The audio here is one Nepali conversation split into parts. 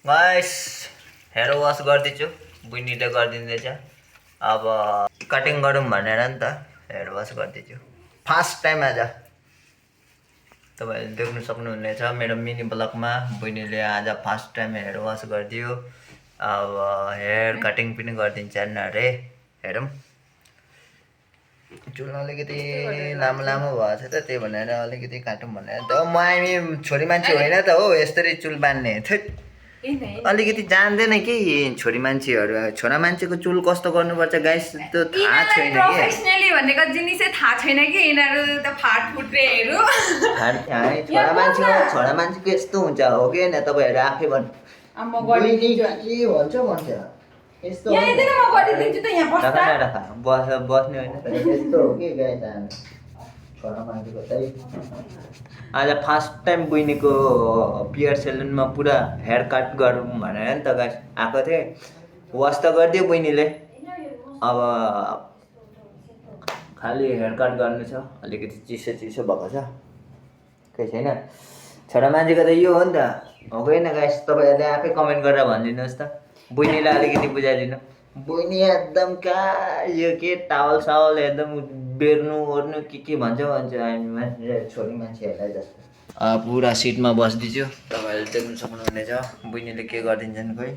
गाइस हेयर वास गर्दैछु बुइनीले गरिदिँदैछ। अब कटिङ गरौँ भनेर नि त हेयर वास गर्दैछु फर्स्ट टाइम आज। तपाईहरुले देख्न सक्नुहुनेछ मेरो मिनी ब्लगमा बुइनीले आज फर्स्ट टाइम हेयर वास गरिदियो। अब हेयर कटिङ पनि गरिदिन्छ अरे। हेरौँ चुल अलिकति लामो लामो भएछ त त्यही भनेर अलिकति काटौँ भनेर त। म हामी छोरी मान्छे होइन त हो यसरी चुल बान्ने। अलिकति जान्दैन कि छोरी मान्छेहरू। छोरा मान्छेको चुल कस्तो गर्नुपर्छ गाइस त्यो थाहा छैन कि। प्रोफेसनली भनेको जिनिसै थाहा छैन कि यिनीहरू त फाट फुट्रेहरू। छोरा मान्छेको यस्तो हुन्छ हो कि हैन तपाईहरु आफै भन्नु। म गरिदिन्छु के भन्छ यस्तो यहाँ इदिन म गरिदिन्छु त यहाँ बस्दा बस्ने होइन तर यस्तो हो कि गाइस छोरा मान्छेको चाहिँ आज फर्स्ट टाइम बुइनीको पियर सेलुनमा पुरा हेयर कट गरौँ भनेर नि त गाइस आएको थिएँ। वास त गरिदियो बुइनीले। अब खाली हेयर कट गर्नु छ। अलिकति चिसो चिसो भएको छ केही छैन। छोरा मान्छेको त यो हो नि त हो कि हैन गाइस। तपाईहरुले आफै कमेन्ट गरेर भनिदिनुहोस् त। बुइनीलाई अलिकति बुझाइदिनु। बुइनी एकदम कहाँ यो के टावल सावल एकदम बेर्नु ओर्नु के भन्छ हामी मान्छे छोरी मान्छेहरूलाई जस्तो। पुरा सिटमा बस्दिन्छु तपाईहरुले देख्न सक्नुहुनेछ बुइनीले के गरिदिन्छन् खोइ।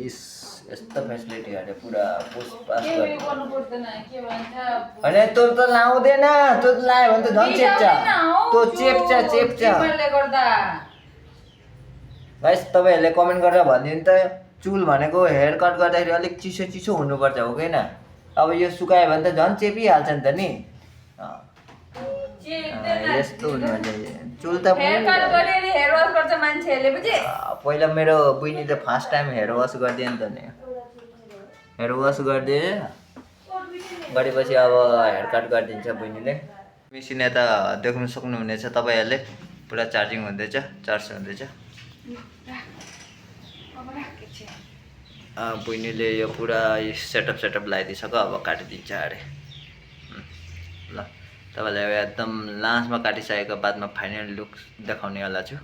इस यस्तो फेसिलिटीहरु पुरा पुसपास गर्नु पर्दैन के भन्छ। अरे तँ त लाउँदैन तँ लायो भने त झन् चेप्चा तँ चेप्चा गर्दा गाइस तपाईहरुले कमेन्ट गरेर भनिदिनु त। चुल भनेको हेयर कट गर्दाखेरि अलिक चिसो चिसो हुनुपर्छ हो कि हैन। अब यो सुकायो भने त झन् चेपिहाल्छ नि त नि। यस्तो हुनुपर्छ चुल त। हेयर कट गरे हेयर वास गर्छ मान्छेहरूले बुझे। पहिला मेरो बुइनी त फर्स्ट टाइम हेयर वास गरिदियो नि त नि। हेयर वास गरिदिए गरेपछि अब हेयर कट गरिदिन्छ बुइनीले। मेसिन यता देख्न सक्नुहुनेछ तपाईहरुले पुरा चार्जिङ हुँदैछ चार्ज हुँदैछ। बुइनीले यो पुरा सेटअप लगाइदिइसक्यो अब काटिदिन्छ अरे। ल तपाईलाई एकदम लास्टमा काटिसकेको बादमा फाइनल लुक देखाउनेवाला छु।